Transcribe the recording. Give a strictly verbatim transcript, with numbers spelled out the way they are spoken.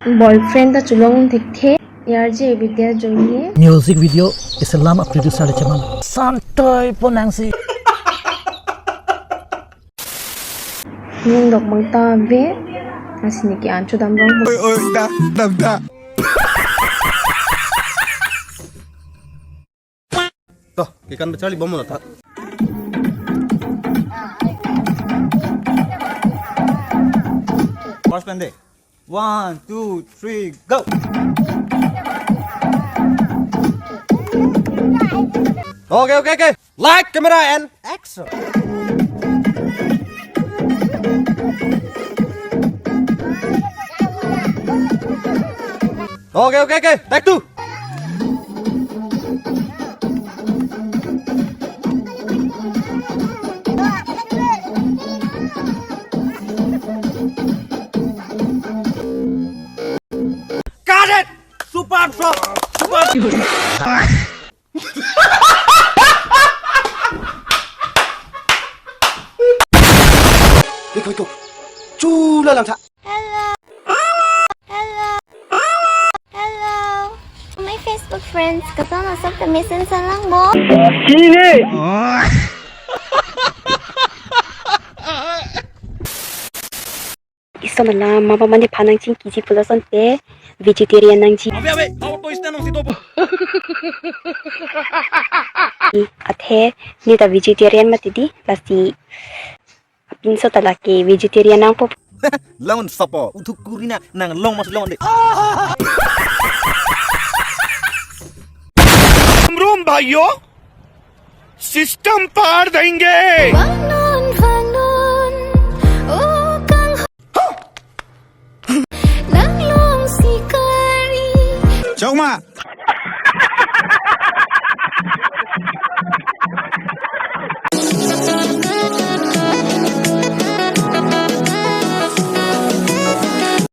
Boyfriend ta cholong thekthe, yarje Bidya Joine. Music video isi alam a-producer le cheman. Santoi ponangsi. Ningdok bang ta ave, lasi neke an chodam rong. Oi, oi, da, da, da. To, kekan pacharli bom lo ta. First pen de. One, two, three, go. Okay, okay, okay. Light, camera, and action. Okay, okay, okay. Take two. Cut it! Super flop! Super. Iko, iko. Chula lang tha. Hello. Hello. Hello. My Facebook friends, kasama sa kami sa lang mo. Sini. Ison alam, mama mane phanang chingkiji pulo asonte vegetarian nangji. Ave, ave, how to stand on sito? Athe, ne ta vegetarian mati di, lasi apinso ta lake vegetarian nangpo. Long sapo, uthuk kurina, nang long mas long de. Rum bhaiyo, system paar denge.